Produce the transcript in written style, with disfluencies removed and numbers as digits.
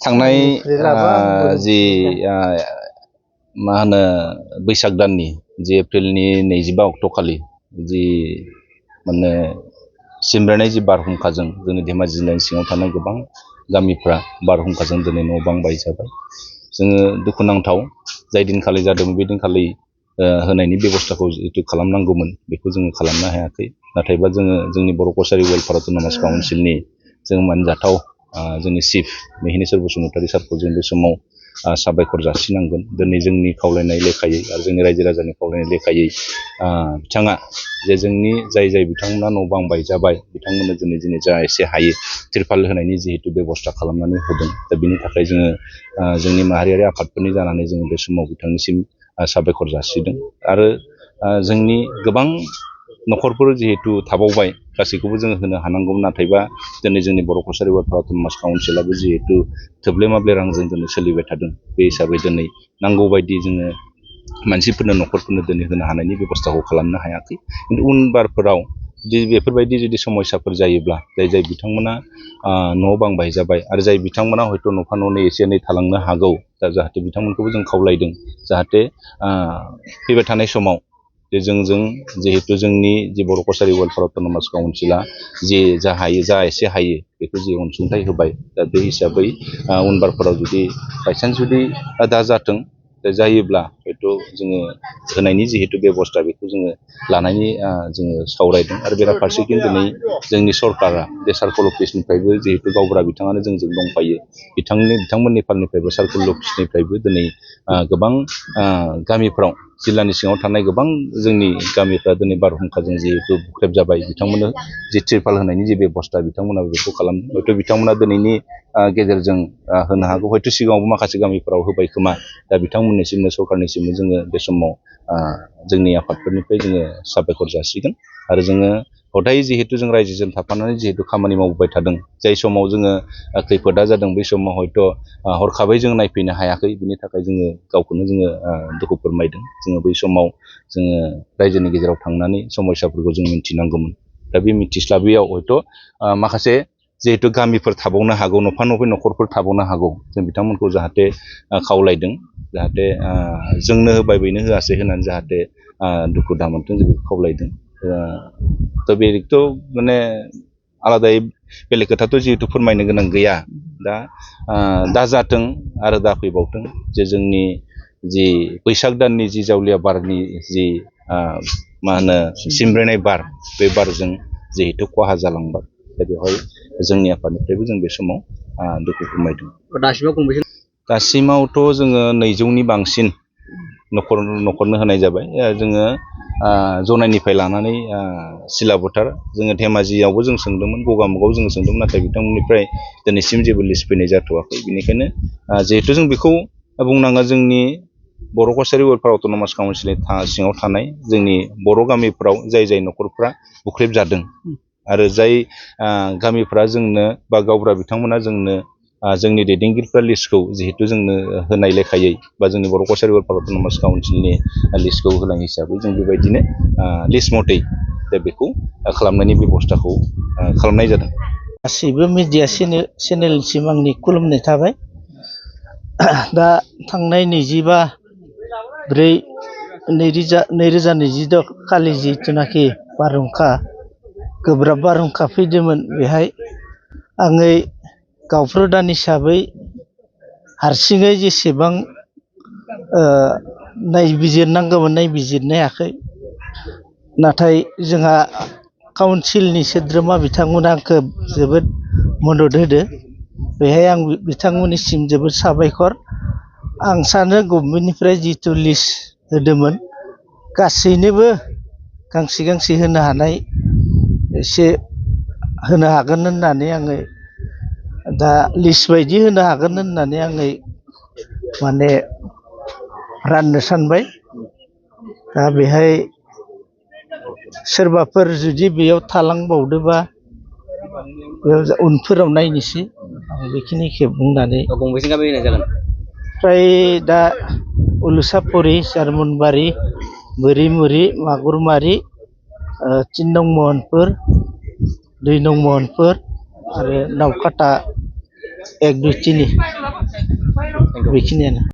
थांनाय जि मा होनो बैसाग दाननि जि एप्रिलनि 22 अक्ट'खालि जि माने सिमब्रेनाय जि बारहुंखाजों जोंनि धेमाजि जिल्लानि सिङाव थानाय गोबां गामिफ्रा बारहुंखाजों दिनै न' बां बायजाबाय। जोङो दुखुनांथाव जाय दिनखालि जादों बे दिनखालि होनायनि बेबस्थाखौ जिहेतु खालामनांगौमोन बेखौ जोङो खालामनो हायाखै। नाथायबा जोङो जोंनि बर' कसारि वेलफेयार अट'नमास काउन्सिलनि जों मानजाथाव जोंनि चिफ मिहिनेश्वर बसुमतारी सारखौ जों बे समाव साबायखर जासिनांगोन। दिनै जोंनि खावलायनाय लेखायै आरो जोंनि रायजो राजानि खावलायनाय लेखायै बिथाङा जे जोंनि जाय बिथांमोना न' बां बायजाबाय बिथांमोननो दिनै जा एसे हायो तिरपाल होनायनि जिहेतु बेबस्था खालामनानै होदों। दा बिनि थाखाय जोङो जोंनि माहारियारि आफादफोरनि जानानै जोङो बे समाव बिथांनिसिम साबायखर जासिदों। आरो जोंनि गोबां न'खरफोर जिहेतु थाबावबाय गासैखौबो जोङो होनो हानांगौमोन। नाथायबा दिनै जोंनि बर' कसारि वेलफेयार अट'नमास काउन्सिलाबो जिहेतु थोब्ले माब्ले रांजों दिनै सोलिबाय थादों। बे हिसाबै दिनै नांगौ बायदि जोङो मानसिफोरनो न'खरफोरनो दिनै होनो हानायनि बेबस्थाखौ खालामनो हायाखै। खिन्थु उन बारफोराव बेफोरबायदि जुदि समयसाफोर जायोब्ला जाय बिथांमोना न' बां बायजाबाय आरो जाय बिथांमोना हयथ' न'फा न'नै एसे एनै थालांनो हागौ, दा जाहाथे बिथांमोनखौबो जों खावलायदों जाहाथे फैबाय थानाय समाव जे जोंजों जिहेतु जोंनि जि बर' कसारि वेलफेयार अट'नमास काउन्सिला जे जा हायो जा एसे हायो बेखौ जि अनसुंथाइ होबाय। दा बे हिसाबै उनबारफोराव जुदि बायसान्स जुदि दा जाथों जायोब्ला हयथ' जोङो होनायनि जिहेतु बेबस्था बेखौ जोङो लानायनि जोङो सावरायदों। आरो बेराफारसेथिं दिनै जोंनि सरकारा बे सार्कोल अफिसनिफ्रायबो जिहेतु गावबुरा बिथाङानो जोंजों दंफायो, बिथांमोननि फालनिफ्रायबो सार्कोल अफिसनिफ्रायबो दिनै गोबां गामिफ्राव जिल्लानि सिङाव थानाय गोबां जोंनि गामिफ्रा दिनै बारहुंखाजों जिहेतु बुख्रेब जाबाय। बिथांमोननो जि तिरपाल होनायनि जि बेबस्था बिथांमोनाबो बेखौ खालामदों। हयथ' बिथांमोना दिनैनि गेजेरजों होनो हागौ, हयथ' सिगाङावबो माखासे गामिफ्राव होबाय खोमा। दा बिथांमोननिसिमनो सरकारनिसिमनो जोङो बे समाव जोंनि आफादफोरनिफ्राय जोङो साबायखर जासिगोन। आरो जोङो हदाय जिहेतु जों रायजोजों थाफानानै जिहेतु खामानि मावबोबाय थादों, जाय समाव जोङो खैफोदा जादों बै समाव हयथ' हरखाबै जों नायफैनो हायाखै। बिनि थाखाय जोङो गावखौनो जोङो दुखु फोरमायदों। जोङो बै समाव जोङो रायजोनि गेजेराव थांनानै समयसाफोरखौ जों मिथिनांगौमोन। दा बे मिथिस्लाबैयाव हयथ' माखासे जिहेतु गामिफोर थाबावनो हागौ, नफा नफै न'खरफोर थाबावनो हागौ, जों बिथांमोनखौ जाहाथे खावलायदों जाहाथे जोंनो होबाय बैनो होआसै होननानै जाहाथे दुखु दामोनथों जों बेखौ खावलायदों। थ' बेथ' माने आलादायै बेलेग खोथाथ' जिहेतु फोरमायनो गोनां गैया। दा जाथों आरो दा फैबावथों जे जोंनि जि बैसाग दाननि जि जावलिया बारनि जि मा होनो सिमब्रेनाय बार, बे बारजों जिहेतु खहा जालांबाय। दा बेवहाय जोंनि आफादनिफ्रायबो जों बे समाव दुखु फोरमायदों। दासिमावथ' जोङो 200नि बांसिन न'खरनो होनाय जाबाय। जोङो जनाइनिफ्राय लानानै सिलाबोथार जोङो धेमाजियावबो जों सोंदोंमोन, गगामुगाव जोङो सोंदोंमोन, नाथाय बिथांमोननिफ्राय दिनैसिम जेबो लिस्ट फैनाय जाथ'वाखै। बेनिखायनो जिहेतु जों बेखौ बुंनाङा, जोंनि बर' कसारि वेलफेयार अट'नमास काउन्सिलनि सिङाव थानाय जोंनि बर' गामिफ्राव जाय न'खरफ्रा बुख्रेब जादों आरो जाय गामिफ्रा जोंनो बा गावबुरा बिथांमोना जोंनो जोंनि दैदेनगिरिफ्रा लिस्टखौ जिहेतु जोंनो होनाय लेखायै बा जोंनि बर' कसारि वेलफेयार अट'नमास काउन्सिलनि लिस्टखौ होनाय हिसाबै जों बेबायदिनो लिस्ट मथै दा बेखौ खालामनायनि बेबस्थाखौ खालामनाय जादों। गासैबो मिडिया चेनेलसिम आंनि खुलुमनाय थाबाय। दा थांनाय 22/4/2022 खालि जिथुनाखि बारहुंखा, गोब्राब बारहुंखा फैदोंमोन, बेहाय आङो गावप्रधान हिसाबै हारसिङै जेसेबां नायबिजिरनांगौमोन नायबिजिरनो हायाखै। नाथाय जोंहा काउन्सिलनि सोद्रोमा बिथांमोना आंखौ जोबोद मदद होदो। बेहाय आं बिथांमोननिसिम जोबोद साबायखर। आं सानो गभर्नमेन्टनिफ्राय जिथु लिस्ट होदोंमोन गासैनोबो गांसे गांसे होनो हानाय एसे होनो हागोन होननानै आङो दा लिस्ट बायदि होनो हागोन होननानै आङो माने राननो सानबाय। दा बेहाय सोरबाफोर जुदि बेयाव थालांबावदोबा बेयाव उनफोराव नायनोसै। आं बेखिनिखौ बुंनानै गंबेसे गामि होनाय जागोन? फ्राय दा उलुसापरि, जारमनबारि, बोरिमुरि, मागुरमारि, 3 नं महनपुर, 2 नं महनपुर आरो नावकाटा 1 2 3 बेखिनियानो